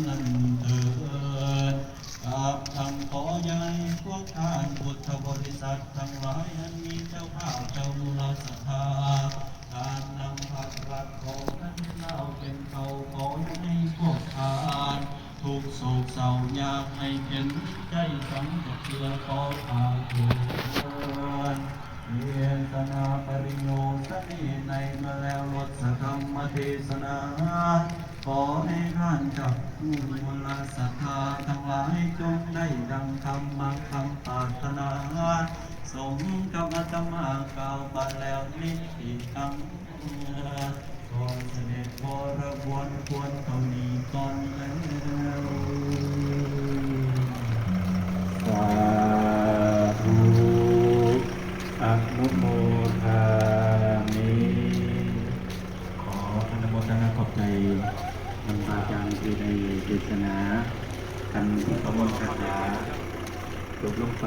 ນັ້ນເທີ້ນ. ກັບທັງຂໍໃຫ້ພວກທ່ານພຸດທະບໍລິສັດທັງຫຼາຍ ອັນມີເຈົ້າພາບເຈົ້າລາຊະທາ ທ່ານນຳພາກລັດຂອງປະເທດລາວເປັນເຂົາ, ຂໍໃຫ້ພວກທ່ານທຸກໂສກເສົ້າຍາກໃຫ້ເປັນໃຈສັງຈັກເທື່ອ ຂໍພາເທີ້ນ. ເທສະນາປະລິໂຍສະເນໃນເມື່ອແລ້ວລົດສະທຳມະເທສະນາ ຂໍໃຫ້ທ່ານຈັກຜູ້ລາຊະທາທັງຫຼາຍ ຈົ່ງໄດ້ດັ່ງຄຳມັກຄຳປາດຖະໜາ ສົມກັບອາດຕະມາກ່າວໄປແລ້ວ ນິຕິຕັງ ຂໍສະເດັດບໍລະບວນຄວນເທົ່ານີ້ກ່ອນແລ້ວ. ສາທຸ ອະນຸໂມທາມິ. ຂໍອະນຸໂມທະນາຂອບໃຈນຳພະອາຈານທີ່ໄດ້ເທສະນາ ຄັນພິກຂະມົນຄາຖາຈົບລົງໄປ.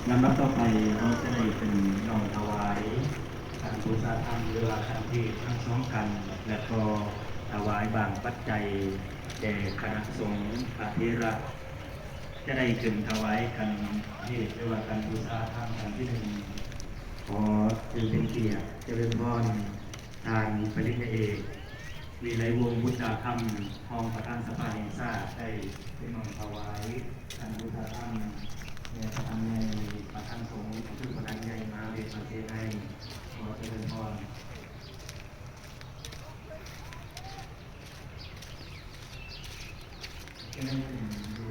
ລຳດັບຕໍ່ໄປເຮົາຈະໄດ້ຂຶ້ນນ້ອມຖວາຍ ຄັນບູຊາທັນ ຫຼືວ່າຄັນເທດທັງສອງຄັນ ແລະກໍຖວາຍບາງປັດໄຈແດ່ຄະນະສົງພະເຖລະ ຈະໄດ້ຂຶ້ນຖວາຍຄັນເທດ ຫຼືວ່າຄັນບູຊາທັນຄັນທີໜຶ່ງ. ຂໍຖືເປັນກຽດຈະເລີນພອນ ທ່ານປະລິນຍາເອກ ວິໄລວົງ ບຸດຕາຄຳ ຮອງປະທານສະພາແຫ່ງຊາດ ໄດ້ຂຶ້ນນ້ອມຖວາຍຄັນບູຊາທັນແດ່ພະທ່ານໃຫຍ່ ປະທານສົງ ຄືພະທ່ານໃຫຍ່ມະຫາເວດ ພະເຊໄນ. ຂໍຈະເລີນພອນ. ຈະໄດ້ຂຶ້ນຢູ່ ເອີ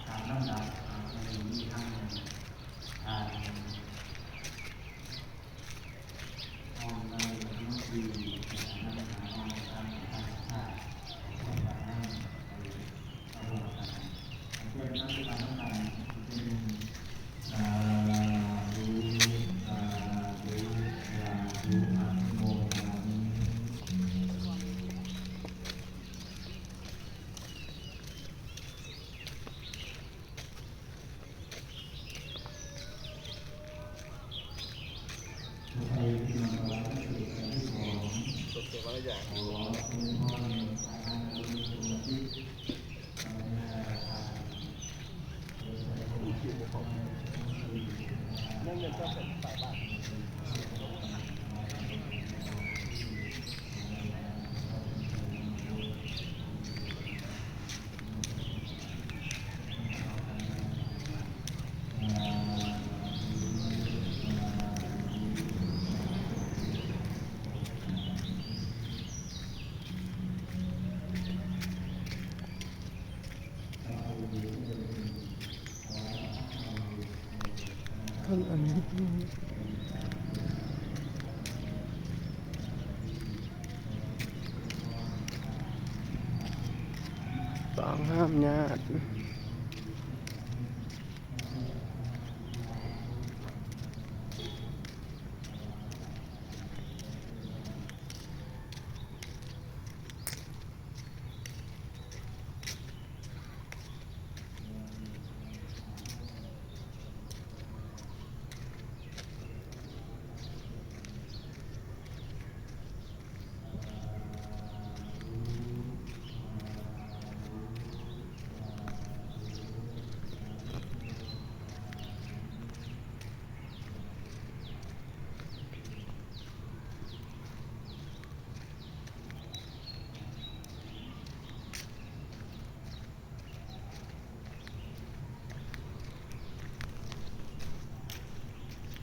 ຕາມລຳດັບ ເອີ ຈະໄດ້ມີທັງທ່ານ ຮອງນາຍົກລັດຖະມົນຕີ ແລະ ທ່ານ ຮອງປະທານສະພາແຫ່ງຊາດ ແລະ ພວກປະທານ ເອີ ເຂົ້າຮ່ວມກັນ ເພື່ອນຳປະທານນຳກັນ ເປັນ ສາທຸ ສາທຸ ສາທຸ ອະນຸໂມທາມິ. ຕ້ອງຫ້າມຍາດ.